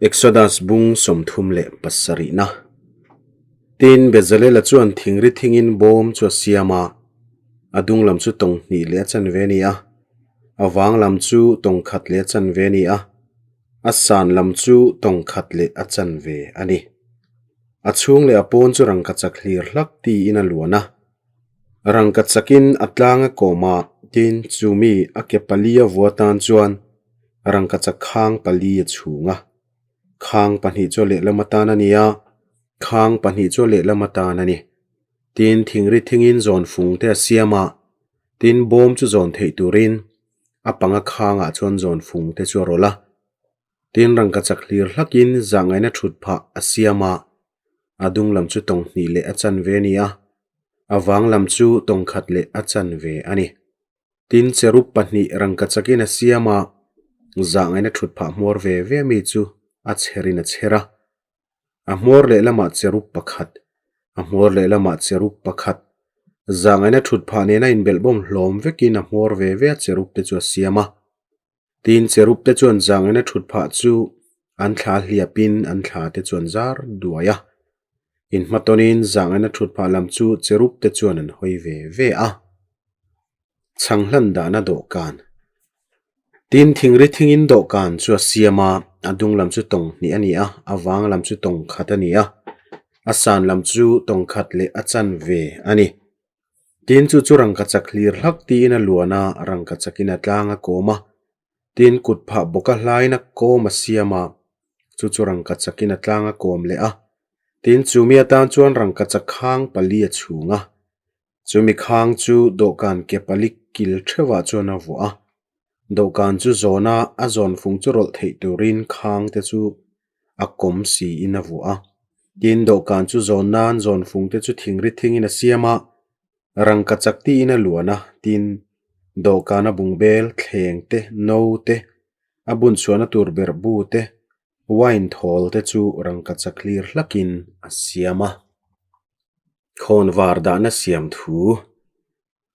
Exodus bung 37 na. Tin, Bezalela chuan thingri thingin bawm chu a siam a, a dung lam chu tawng hnih leh a chanve a ni a, a vang lam chu tawng khat leh a chanve a ni a, a san lam chu tawng khat leh a chanve a ni. A chhung leh a pawn chu rangkachak hlir hlak tiin a luan a. Rangkachakin a tlang a kawm a, tin, chumi a ke pali a vua tan chuan rangkachak khang pali a chhung a. Khang pahnih chu a lehlam atan a ni a, khang pahnih chu a lehlam atan a ni. Tin, thingri thingin zawn fung te a siam a, tin, bawm chu zawn theih turin a panga khangah chuan zawn fung te chu a rawlh a. Tin, rangkachak hlir hlakin zahngaihna thut phah a siam a, a dung lam chu tawng hnih leh a chanve a ni a, a vang lam chu tawng khat leh a chanve a ni. Tin, cherub pahnih rangkachakin a siam a, zahngaihna thut phah hmuar ve ve mi chu a chherin a chher a. A hmuar lehlamah cherub pakhat, a hmuar lehlamah cherub pakhat, zahngaihna thut phah nena inbelhbawm hlawm vekin a hmuar ve ve a cherub te chu a siam a. Tin, cherub te chuan zangena thut phah chu an thla hliapin an thla te chuan zar duai a. Inhmatawnin zangena thut phah lam chu cherub te chuan an hawi ve ve a. Chhang hlan dahna dawhkan. Tin, thingri thingin dawhkan chu a siam a, a dung lam chu tawng hnih a ni a, a vang lam chu tawng khat a ni a, a san lam chu tawng khat leh a chanve a ni. Tin chu chu rangkachak hlir hlak tiin a luan a, rangkachakin a tlang a kawm a. Tin kut phah bawka hlain a kawm a siam a, chu chu rangkachakin a tlang a kawm leh a. Tin chumi atan chuan rangkachak khang pali a chhung a, chumi khang chu dawhkan ke pali kil theuhah chuan a vuah a. Dawhkan chu zawn a, a zawn fung chu rawlh theih turin khang te chu a kawm siin a vuah a. Tin, dawhkan chu zawn nan zawn fung te chu thingri thingin a siam a, rangkachak tiin a luan a. Tin, dawhkana bungbel, thleng te, no te, a bun chhuahna tur ber bu te, wine thawl te chu rangkachak hlir hlakin a siam a. Khawnvar dahna siam thu.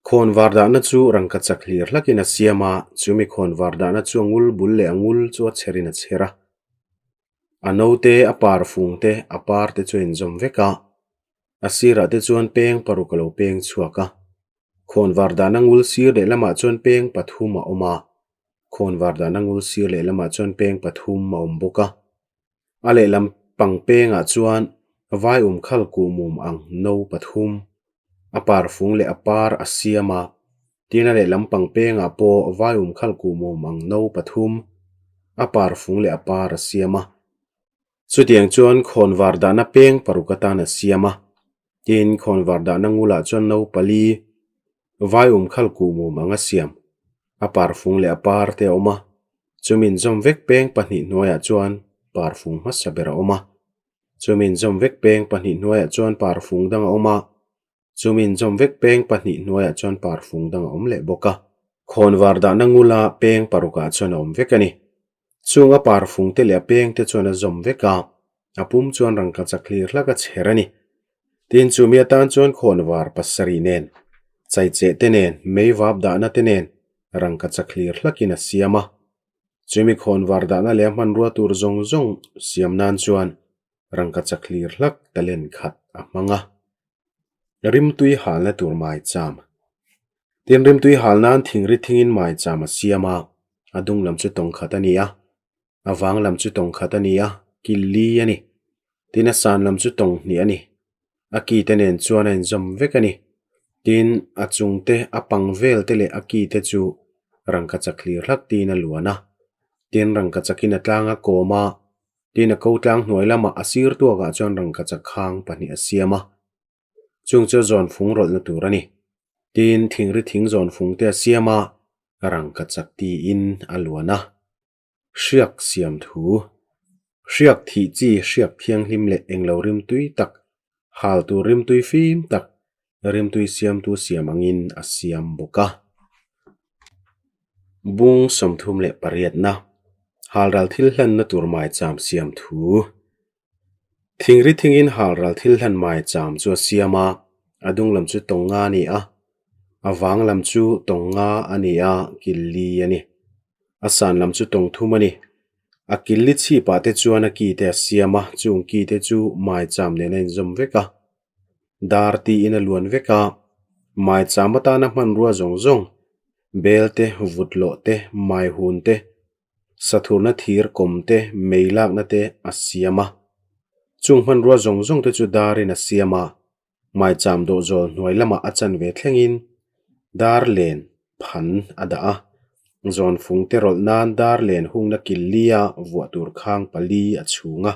Khawnvar dahna chu rangkachak hlir hlakin a siam a, chumi khawnvar dahna chu a ngul bul leh a ngul chu a chherin a chher a. A note, a par fung te, a par te chu a inzawm vek a, a sirah te chuan peng paruk a lo peng chhuak a. Khawnvar dahna ngul sir lehlamah chuan peng pathum a awm a, khawnvar dahna ngul sir lehlamah chuan peng pathum a awm bawk a. A lehlam pang pengah chuan vai um khal kuhmum ang no pathum, a par fung leh a par a siam a, tin a lehlam pang pengah pawh vai um khal kuhmum ang no pathum, a par fung leh a par a siam a. Chutiang chuan khawnvar dahna peng paruk atan a siam a, tin khawnvar dahna ngulah chuan no pali, vai um khal kuhmum ang a siam, a par fung leh a par te a awm a. Chumi inzawm vek peng pahnih hnuaiah chuan parfung hmasa ber a awm a. Chumi inzawm vek peng pahnih hnuaiah chuan parfung dang a awm a. Chumi inzawm vek peng pahnih hnuaiah chuan parfung dang a awm leh bawk a. Khawnvar dahna ngula peng parukah chuan a awm vek a ni. Chunga parfung te leh a peng te chuan a zawm vek a, a pum chuan rangkachak hlir hlak a chher a ni. Tin, chumi atan chuan khawnvar pasarih nen, chaicheh te nen, meivap dahna te nen rangkachak hlir hlakin a siam a. Chumi khawnvar dahna leh a hmanrua tur zawng zawng siam nan chuan rangkachak hlir hlak talent khat a hmang a. Rimtui halna tur maicham. Tin, rimtui hal nan thingri thingin maicham a siam a, a dung lam chu tawng khat a ni a. A vang lam chu tawng khat a ni a, ki li a ni. Tin, a san lam chu tawng hnih a ni. A ki te nen chuan a inzawm vek a ni. Tin, a chung te, a pang vel te leh a ki te chu rangkachak hlir hlak tiin a luan a. Tin, rangkachakin a tlang a kawm a, tin a ko tlang hnuai lamah a sir tuakah chuan rangkachak khang pahnih a siam a. Chung chu zawn fung rawlhna tur a ni. Tin, thingri thing zawn fung te a siam a, rangkachak tiin a luan a. Hriak siam thu. Hriak thih chi hriak thianghlim leh englo rimtui tak, hal tur rimtui fim tak, rimtui siamtu siam angin a siam bawk a. Bung 38na, Halral thil hlanna tur maicham siam thu. Thingri thingin halral thil hlan maicham chu a siam a, a dung lam chu tawng nga a ni a, a vang lam chu tawng nga a ni a, kil li a ni. A san lam chu tawng thum a ni. A kil li chhipah te chuan a ki te a siam a, chung ki te chu maicham nen a inzawm vek a. Dar tiin a luan vek a, maicham atana hmanrua zawng zawng, bel te, vutlawh te, maihun te, sathurna thir kawm te, mei lakna te a siam a. Chung hmanrua zawng zawng te chu darin a siam a, Maicham dawhzawl hnuai lamah a chanve thlengin dar len phan a dah a, zawnfung te rawlh nan dar len hungna kil lia vuah tur khang pali a chhung a.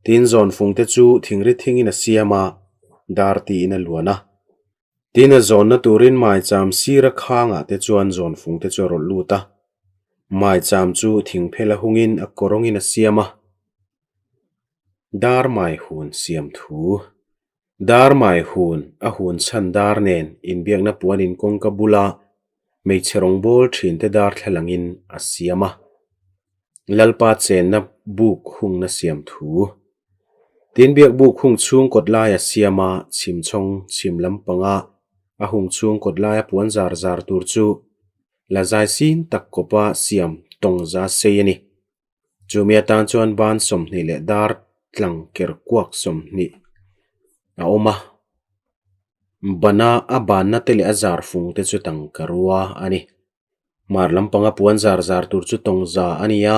Tin, zawnfung te chu thingri thingin a siam a, dar tiin a luan a. Tin, a zawnna turin maicham sira khangah te chuan zawnfung te chu a rawlh lut a. Maicham chu thingphel a hungin a kawrawngin a siam a. Dar mai hun siam thu. Dar mai hun a hun chhan dar nen inbiakna puan in kawngka bula hmeichhe rawngbawl thinte darthlalangin a siam a. Lalpa chenna buk hungna siam thu. Tin biak buk hung chhung kawt lai a siam a, chhim chhawng chhim lampanga a hung chhung kawt laia puan zar zar tur chu la zai sin tak kawpa siam tawng za sei a ni. Chumi atan chuan ban 20 leh dar tlang ker kuak 20 a awm a, bana a banna te leh a zar fung te chu tangka rua a ni. Hmar lampanga puan zar zar tur chu tawng za a ni a,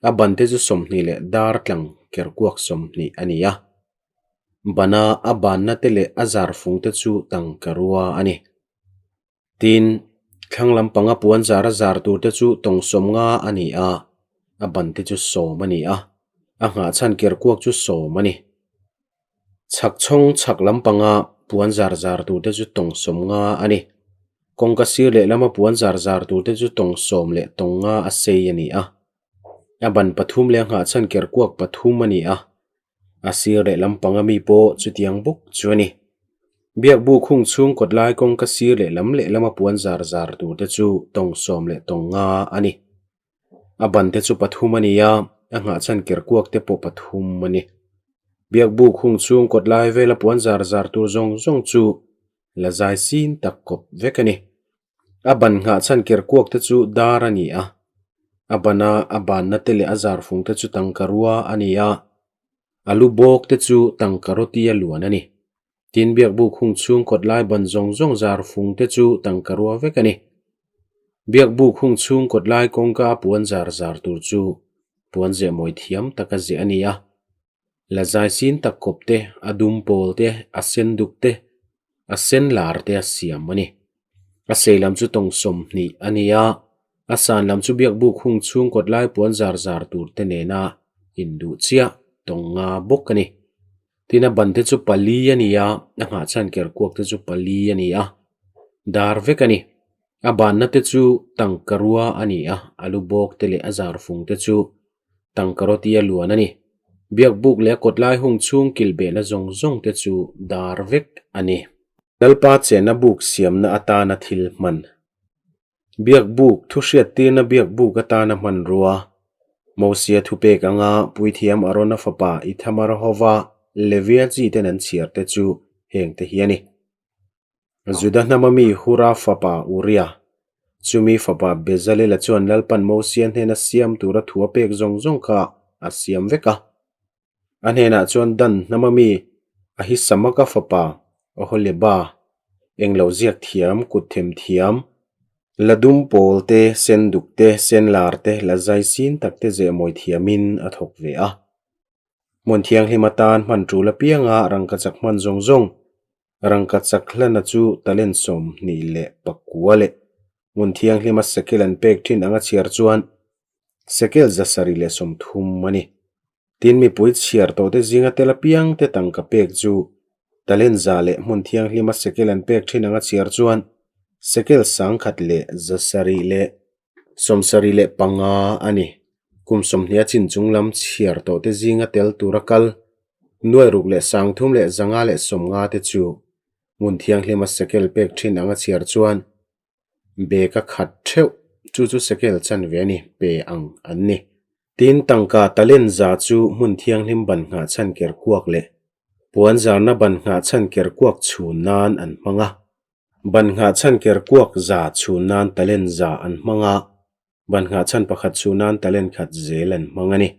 a ban te chu 20 leh dar tlang ker kuak 20 a ni a, bana a banna te leh a zar fung te chu tangka rua a ni. Tin, thlang lampanga puan zar a zar tur te chu tawng 50 a ni a, a ban te chu 10 a ni a, a nghah chhan ker kuak chu 10 a ni. Chhak chhawng chhak lampanga puan zar zar tur te chu tawng 50 a ni. Kawngka sir lehlama puan zar zar tur te chu tawng 10 leh tawng 5 a sei a ni a. A ban pathum leh a nghah chhan ker kuak pathum a ni a. A sir leh lampanga mi pawh chutiang bawk chu a ni. Biakbu khung chhung kawt lai kawngka sir leh lam lehlama puan zar zar tur te chu tawng 10 leh tawng 5 a ni. A ban te chu pathum a ni a, a nghah chhan ker kuak te pawh pathum a ni. Biakbu khung chhung kawt lai vela puan zar zar tur zawng zawng chu la zai sin tak kawp vek a ni. A ban nghah chhan ker kuak te chu dar a ni a, a bana a banna te leh a zar fung te chu tangka rua a ni a, a lu bawk te chu tangka roti a luan a ni. Tin, biakbuk hung chhung kawt lai ban zawng zawng zar fung te chu tangka rua vek a ni. Biakbuk hung chhung kawt lai kawngka a puan zar zar tur chu puan zeh mawi thiam taka zeh a ni a. La zai sin tak kawp te, a dum pawl te, a sen duk te, a sen lar te a siam a ni. A sei lam chu tawng 20 a ni a, a san lam chu biakbuk hung chhung kawt lai puan zar zar tur te nena induh chiah tawng 5 bawk a ni. Tin a ban te chu pali a ni a, a nghah chhan ker kuak te chu pali a ni a, dar vek a ni. A banna te chu tangka rua a ni a, a lu bawk te leh a zar fung te chu tangka roti a luan a ni. Biakbuk leh a kawt lai hung chhung kil behna zawng zawng te chu dar vek a ni. Lalpa chenna buk siamna atana thil hman. Biakbuk thu hriattirna biakbuk atana hmanrua. Mosia thupek anga Puithiam Arona fapa Ithamar hova Levia chi ten an chhiar te chu heng te hi a ni. Juda hnama mi Hura fapa Uria, chumi fapa Bezalela chuan Lalpan Mosia hnena siam tura thu a pek zawng zawng kha a siam vek a. A hnenah chuan Dan hnama mi Ahisamaka fapa Oholeba, englo ziak thiam, kut them thiam, la dum pawl te, sen duk te, sen lar te, la zai sin tak te zehmawi thiamin a thawk ve a. Hmun thianghlim atan hman tul apianga rangkachak hman zawng zawng, rangkachak hlana chu talent 29 leh hmun thianghlima sekel an pek thin anga chhiar chuan sekel 730 a ni. Tin mipui chhiar tawhte zinga tel apiang te tangka pek chu talent 100 leh hmun thianghlima sekel an pek thin anga chhiar chuan sekel 1775 a ni. Kum 20 a chin chung lam chhiar tawhte zinga tel tura kal 6350 te chu hmun thianghlima sekel pek thin anga chhiar chuan beka khat theuh chu chu sekel chanve a ni pe ang an ni. Tin tangka talent 100 chu hmun thianghlim ban nghah chhan ker kuak leh puan zarna ban nghah chhan ker kuak chhun nan an hmang a. Ban nghah chhan ker kuak 100 chhun nan talent 100 an hmang a. Ban nghah chhan pakhat chhuh nan talent khat zel an hmang a ni.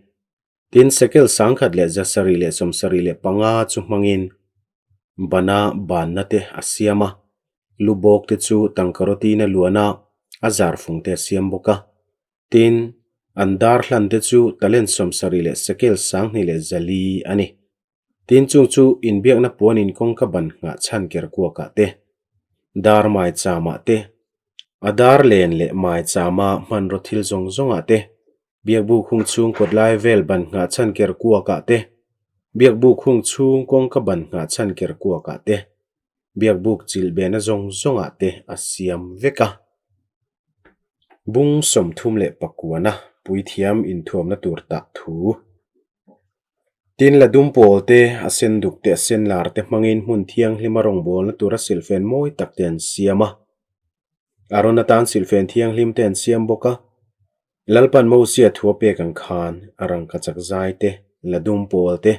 Tin, sekel 175 chu hmangin bana banna te a siam a, lu bawk te chu tangka rawtin a luan a, a zar fung te a siam bawk a. Tin, an dar hlan te chu talent 70 leh sekel 2100 a ni. Tin, chung chu inbiakna puanin kawngka ban nghah chhan ker kuakah te, dar maicham-ah te, a dar len leh maichama hmanraw thil zawng zawngah te, Biakbuk hung chhung kawt lai vel ban nghah chhan ker kuakah te, Biakbuk hung chhung kawngka ban nghah chhan ker kuakah te, Biakbuk chilh behna zawng zawngah te a siam vek a. Bung 39 puithiam inthuamna tur tah thu. Tin, la dum pawl te, a sen duk te, a sen lar te hmangin hmun thianghlima rawngbawlna tura silhfen mawi tak te an siam a. Aaron atan silhfen thianghlim te an siam bawk a. Lalpan Mosia thu a pek ang khan a rangkachak zai te, la dum pawl te,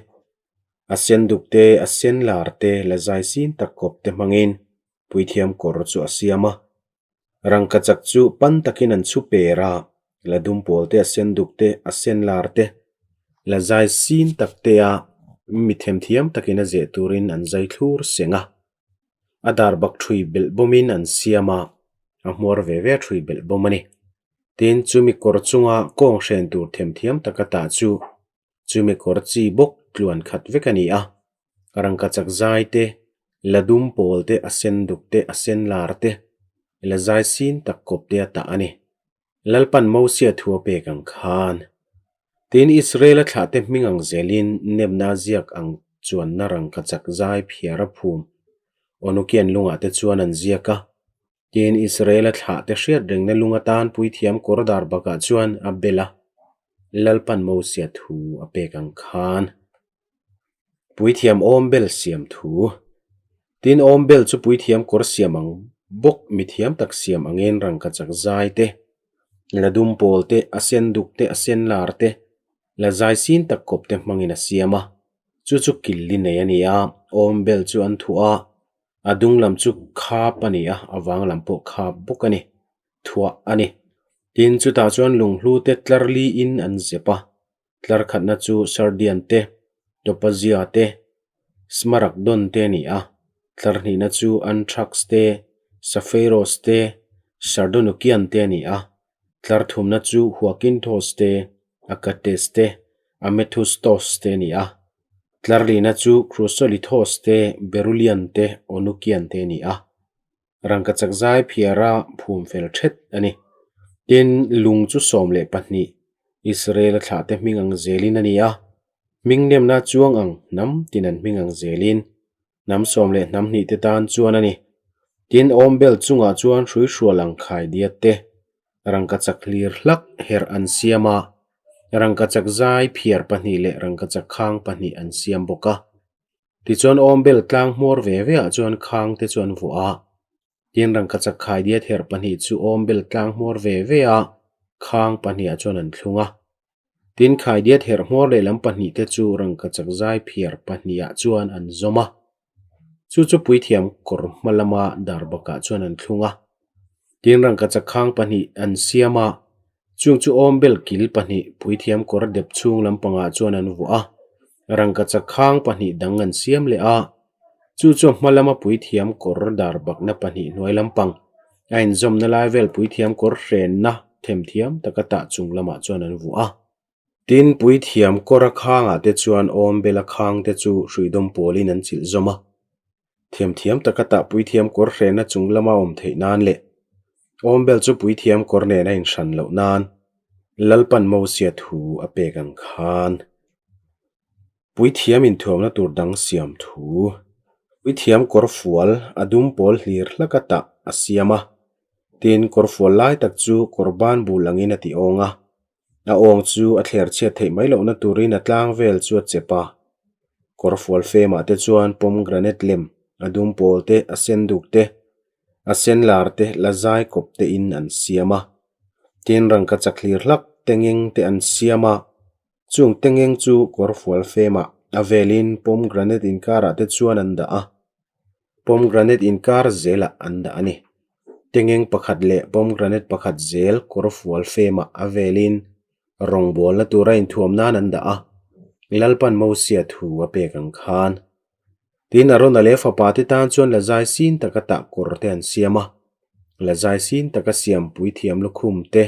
a sen duk te, a sen lar te, la zai sin tak kawp te hmangin puithiam kawr chu a siam a. Rangkachak chu pan takin an chhu per a, la dum pawl te, a sen duk te, a sen lar te, la zai sin tak te a mi themthiam takin a zeh turin an zai thlur seng a. A dar bak ṭhui belh bawmin an siam a, a hmuar ve ve a ṭhui belh bawm a ni. Tin, chumi kawr chunga kawng hren tur themthiam taka tah chu chumi kawr chi bawk tluan khat vek a ni a. Rangkachak zai te, la dum pawl te, a sen duk te, a sen lar te, la zai sin tak kawp te a tah a ni. Lalpan Mosia thu a pek ang khan. Tin, Israela thlahte hming ang zelin nemna ziak ang chuanna rangkachak zai phiara phum Onukian lungah te chuan an ziak a. Tin, Israela thlahte hriat rengna lung atan puithiam kawr dar bakah chuan a bel a, Lalpan Mosia thu a pek ang khan. Puithiam awmbel siam thu. Tin, awmbel chu puithiam kawr siam ang bawk mithiam tak siam angin rangkachak zai te, la dum pawl te, a sen duk te, a sen lar te, la zai sin tak kawp te hmangin a siam a. Chu chu killi nei a ni a, awmbel chu an thuah a, a dung lam chu khap a ni a, a vang lam pawh khap bawk a ni, thuah a ni. Tin, chutah chuan lunghlu te tlar liin an zep a, Tlar khatna chu Sardian te, Topazia te, Smaragdon te a ni a, tlar hnihna chu Anthrax te, Sappheiros te, Sardonukian te a ni a, tlar thumna chu Huakinthos te, Akates te, Amethustos te a ni a, tlar lihna chu Chrysolithos te, Berulian te, Onukian te a ni a. Rangkachak zai phiara phum fel thet a ni. Tin, lung chu 12 Israel-a thlahte hming ang zelin a ni a, hming nemna chuang ang hnam tin an hming ang zelin hnam sawm leh hnam hnihte tan chuan a ni. Tin, awmbel chungah chuan hruihrual ang khaidiat te, rangkachak hlir hlak herh an siam a, rangkachak zai phiar pahnih leh rangkachak khang pahnih an siam bawk a. Tichuan awmbel tlang hmawr ve ve ah chuan khang te chu an vuah a, tin rangkachak khaidiat herh pahnih chu awmbel tlang hmawr ve ve a khang pahnih ah chuan an thlung a. Tin khaidiat herh hmawr lehlam pahnih te chu rangkachak zai phiar pahnih ah chuan an zawm a. Chu chu puithiam kawr hma lama dar bakah chuan an thlung a. Tin rangkachak khang pahnih an siam a, chung chu awmbel kil pahnih puithiam kawr dep chhung lampangah chuan an vuah a, rangkachak khang pahnih dang an siam leh a, chu chu hma lama puithiam kawr dar bakna pahnih hnuai lampang a inzawmna lai vel puithiam kawr hrenna themthiam taka tah chung lamah chuan an vuah a. Tin, puithiam kawra khangah te chuan awmbela khang te chu hruidawm pawlin an chilh zawm a. Thiamthiam taka tah puithiam kawr hrehna chung lama awm theih nan leh awmbel chu puithiam kawr nen a inhran loh nan Lalpan Mosia thu a pek ang khan puithiam inthuamna tur dang siam thu puithiam kawr fual a dum pawl hlir hlaka tah a siam a, tin kawr fual lai tak chu kawr ban bul angin a ti awng a, A awng chu a thler chhiat theih mai lohna turin a tlang vel chu a chep a. Kawrfual femah te chuan pomegranate lem, a dum pawl te, a sen duk te, a sen lar te, la zai kawp te in an siam a. Tin rangkachak hlir hlak tengeng te an siam a. Chung tengeng chu kawrfual femah a velin pomegranate inkarah te chuan an dah a. Pomegranate inkar zelah an dah a ni. Tengeng pakhat leh pomegranate pakhat zel kawrfual femah a velin rawngbawlna tura inthuam nan an dah a, Lalpan Mosia thu a pek ang khan. Tin, Arona leh fapa te tan chuan lazai sin taka tah kawr te an siam a, lazai sin taka siam puithiam lukhum te,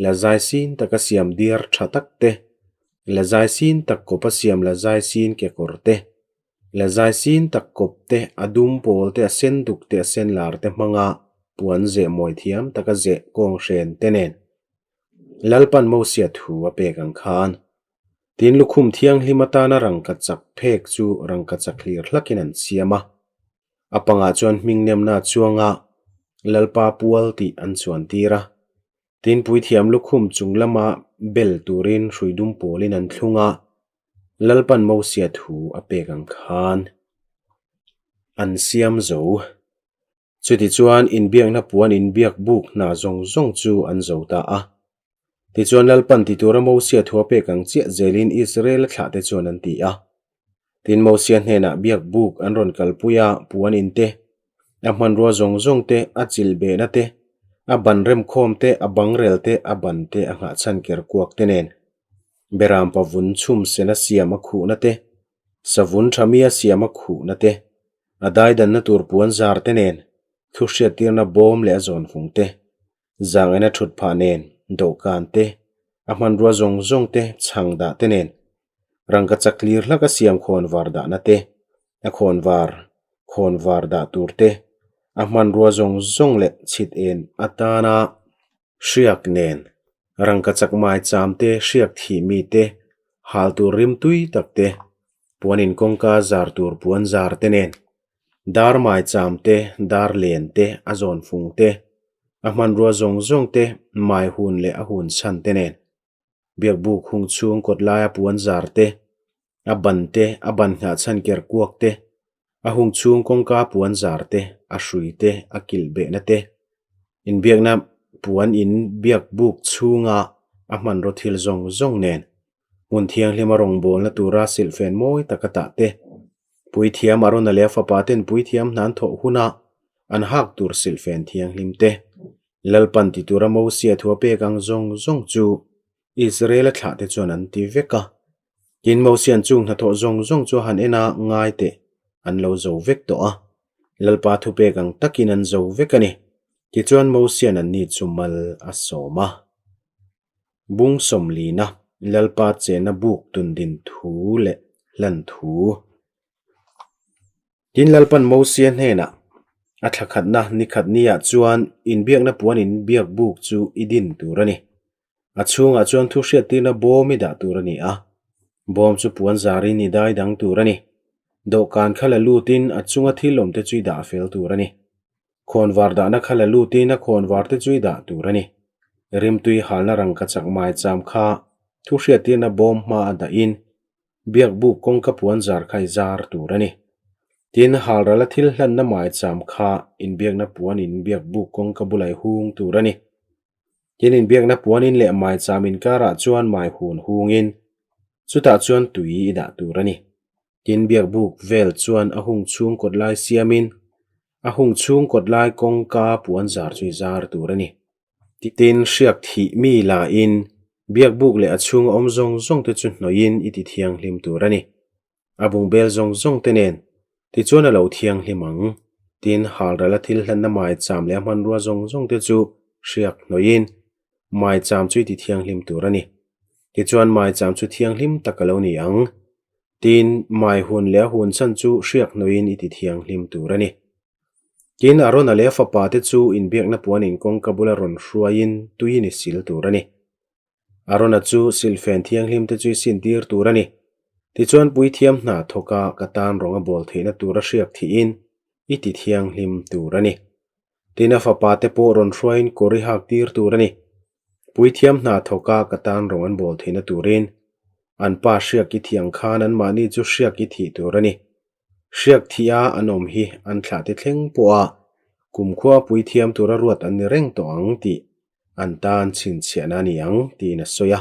lazai sin taka siam diar tha tak te, lazai sin tak kawpa siam lazai sin kekawr te, Lazai sin tak kawp te, a dum pawl te, a sen duk te, a sen lar te hmanga puan zeh mawi thiam taka zeh kawng hren te nen Lalpan Mosia thu a pek ang khan. Tin, lukhum thianghlim atana rangkachak phek chu rangkachak hlir hlakin an siam a. A pangah chuan hmingnemna a chuang a, Lalpa pual tih an chuan tir a. Tin, puithiam lukhum chung lama bel turin hrui dum pawlin an thlung a, Lalpan Mosia thu a pek ang khan an siam zo. Chutichuan inbiakna puan inbiak buk hna zawng zawng chu an zo ta a. Tichuan Lalpan ti tura Mosia thu a pek ang chiah zelin Israela thlahte chuan an ti a. Tin Mosia hnenah biak buk an rawn kalpui a, puan in te, a hmanrua zawng zawng te, a chilh behna te, a ban remkhawm te, a bangrel te, a ban te, a nghahchhan ker kuak te nen Beram pavun chhum sena siam a khuhna te, savun tha mia siam a khuhna te, a daidanna tur puan zar te nen, thu hriattirna bawm leh a zawnfung te, zangaina thut phah nen, dawhkan te, a hmanrua zawng zawng te, chhang dah te nen, rangkachak hlir hlak a siam khawnvar dahna te, a khawnvar, khawnvar dah tur te, a hmanrua zawng zawng leh chhit en atana Hriak nen, rangkachak maicham te, hriak thih mi te, hal tur rim tui tak te, puan in kawngka zar tur puan zar te nen, dar maicham te, dar len te, a zawn fung te, a hmanrua zawng zawng te, mai hun leh a hun chhan te nen, biakbuk hung chhung kawt laia puan zar te, a ban te, a ban nghah chhan ker kuak te, a hung chhung kawngka puan zar te, a hrui te, a kilh behna te, inbiakna puan in biak buk chhunga a hmanraw thil zawng zawng nen hmun thianghlim a rawngbawlna tura silhfen mawi taka tah te, puithiam Arona leh a fapa ten puithiam hnan thawh huna an hak tur silhfen thianghlim te, Lalpan ti tura Mosia thu a pek ang zawng zawng chu Israel-a thlahte chuan an ti vek a. Tin, Mosia'n chung hnathawh zawng zawng chu a han en a, ngai teh, an lo zo vek tawh a. Lalpa thupek ang takin an zo vek a ni. Tichuan, Mosia'n anni chu mal a sawm a. Bung sawmlina Lalpa chena buk tundin thu leh hlan thu. Tin, Lalpan Mosia hnenah, A thla khatna ni khat niah chuan inbiakna puan inbiak buk chu i din tur a ni. A chhungah chuan thu hriattirna bawm i dah tur a ni a, bawm chu puan zarin i dai dang tur a ni. Dawhkan kha la lutin a chunga thil awmte chu i dah fel tur a ni. Khawnvar dahna kha la lutin a khawnvarte chu i dah tur a ni. Rimtui halna rangkachak maicham kha thu hriattirna bawm hma a dahin Biakbuk kawngka puan zar kha i zar tur a ni. Tin, halrala thil hlanna maicham kha inbiakna puan in biakbuk kawngka bula i hung tur a ni. Tin, inbiakna puan in leh maicham inkarah chuan mai hun hungin chutah chuan tui i dah tur a ni. Tin, biakbuk vel chuan a hung chhung kawt lai siamin a hung chhung kawt lai kawngka puan zar chu i zar tur a ni. Tin, hriak thih mi lain biakbuk leh a chhunga awm zawng zawng te chu hnawihin i ti thianghlim tur a ni. A bungbel zawng zawng te nen tichuan a lo thianghlim ang. Tin, halrala thil hlanna maicham leh a hmanrua zawng zawng te chu hriak hnawihin maicham chu i ti thianghlim tur a ni. Tichuan maicham chu thianghlim tak a lo ni ang. Tin, mai hun leh a hun chhan chu hriak hnawihin i ti thianghlim tur a ni. Tin, Arona leh a fapa te chu inbiakna puan in kawngka bula rawn hruaiin tuiin i sil tur a ni. Arona chu silhfen thianghlim te chu i sintir tur a ni. Tichuan puithiam hna thawka ka tan rawng a bawl theihna tura hriak thihin i ti thianghlim tur a ni. Tin, a fapa te pawh rawn hruaiin kawr i hak tir tur a ni. Puithiam hna thawka ka tan rawng an bawl theihna turin an pa hriak i thiang khan anmahni chu hriak i thih tur a ni. Hriak thih a an awm hi an thlah te thleng pawh a kumkhua puithiam tura ruat an ni reng tawh ang tih an tan chhinchhiahna a ni ang tiin a sawi a.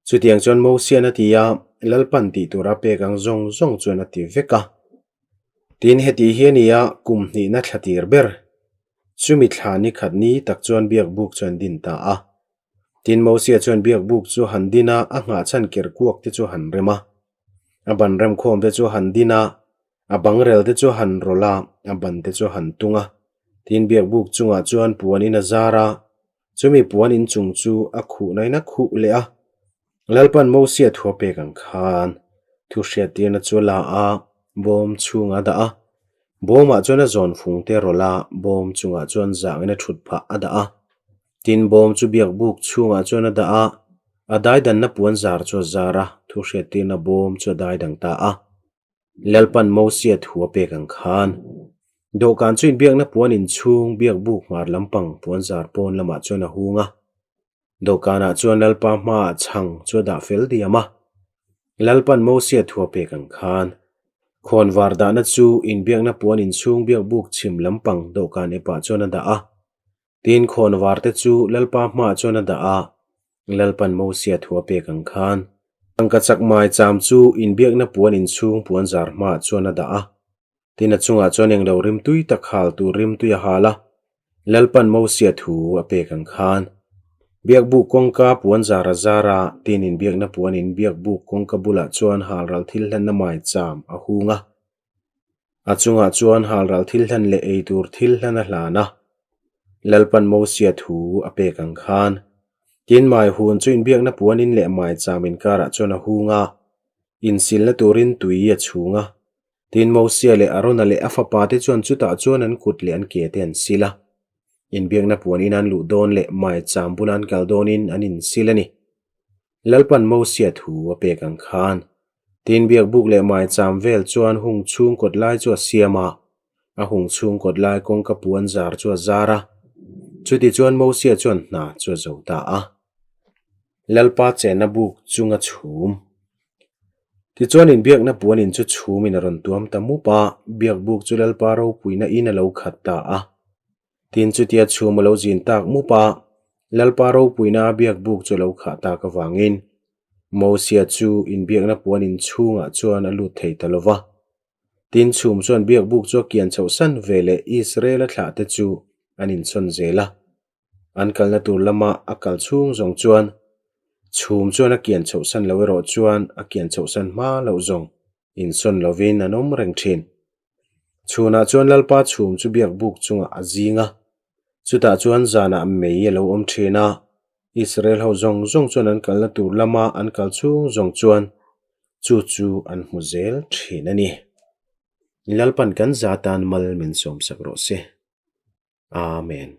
Chutiang chuan Mosian a ti a, Lalpan tih tura pek ang zawng zawng chuan a ti vek a. Tin, heti hi a ni a, kum hnihna thla tir ber. Chumi thla ni khat ni tak chuan biakbuk chu an din ta a. Tin, Mosia chuan biakbuk chu han din a, a nghah chhan ker kuak te chu han rem a. A ban remkhawm te chu han din a, a bangrel te chu han rawlh a, a ban te chu han tung a. Tin, biakbuk chungah chuan puan in a zar a, chumi puan in chung chu a khuhna in a khuh leh a. Lalpan Mosia thu a pek ang khan thu hriattirna chu a la a, bawm chhungah a dah a. Bawmah chuan a zawn fung te rawlh a, bawm chungah chuan zangin a thut phah a dah a. Tin, bawm chu biakbuk chhungah chuan a dah a, a daidanna puan zar chu a zar a, thu hriattirna bawm chu a daidang ta a. Lalpan Mosia thu a pek ang khan dawhkan chu inbiakna puan inchhung biakbuk hmar lampang puan zar pawn lamah chuan a hung a. Dawhkanah chuan Lalpa hmaah chhang chu a dah fel diam a. Lalpan Mosia thu a pek ang khan, khawnvar dahna chu inbiakna puan inchhung biakbuk chhim lampang dawhkan epah chuan a dah a. Tin, khawnvar te chu Lalpa hmaah chuan a dah a, Lalpan Mosia thu a pek ang khan, tangka chak maicham chu inbiakna puan inchhung puanzar hmaah chuan a dah a. Tin, a chungah chuan englo rimtui tak hal tur rimtui a hal a, Lalpan Mosia thu a pek ang khan, Biakbuk kawngka puan zar a zar a, tin inbiakna puan in biakbuk kawngka bulah chuan halral thil hlanna maicham a hung a. A chungah chuan halral thil hlan leh ei tur thil hlan a hlan a, Lalpan Mosia thu a pek ang khan, tin mai hun chu inbiakna puan in leh maicham inkarah chuan a hung a, insilna turin tui a chhung a. Tin, Mosia leh Arona leh a fapate chuan chutah chuan an kut leh an ke te an sil a. Inbiakna puan in an luh dawn leh maicham bula an kal dawnin an insil a ni. Lalpan Mosia thu a pek ang khan. Tin, biakbuk leh maicham vel chuan hung chhung kawt lai chu a siam a, a hung chhung kawt lai kawngka puan zar chu a zar a. Chutichuan Mosia chuan hna chu a zo ta a. Lalpa chenna buk chunga chhum. Tichuan inbiakna puan in chu chhumin a rawn tuam ta mup a, biakbuk chu Lalpa ropuina in a lo khat ta a. Tin chutia chhum a lo zin tak mup a, Lalpa ropuina a biakbuk chu a lo khah tak avangin Mosia chu inbiakna puan in chhungah chuan a lut thei ta lo va. Tin chhum chuan biakbuk chu a kian chhoh san ve leh Israel-a thlahte chu an insawn zel a. An kalna tur lama a kal chhung zawng chuan chhum chuan a kian chhohsan lo erawh chuan a kian chhohsan hma loh zawng insawn lovin an awm reng thin. Chhunah chuan Lalpa chhum chu biak buk chungah a zing a, chutah chuan zanah mei a lo awm thin a, Israel ho zawng zawng chuan an kalna tur lama an kal chhung zawng chuan chu chu an hmu zel thin a ni. Lalpan kan za tan mal min sawmsak rawh se. Amen.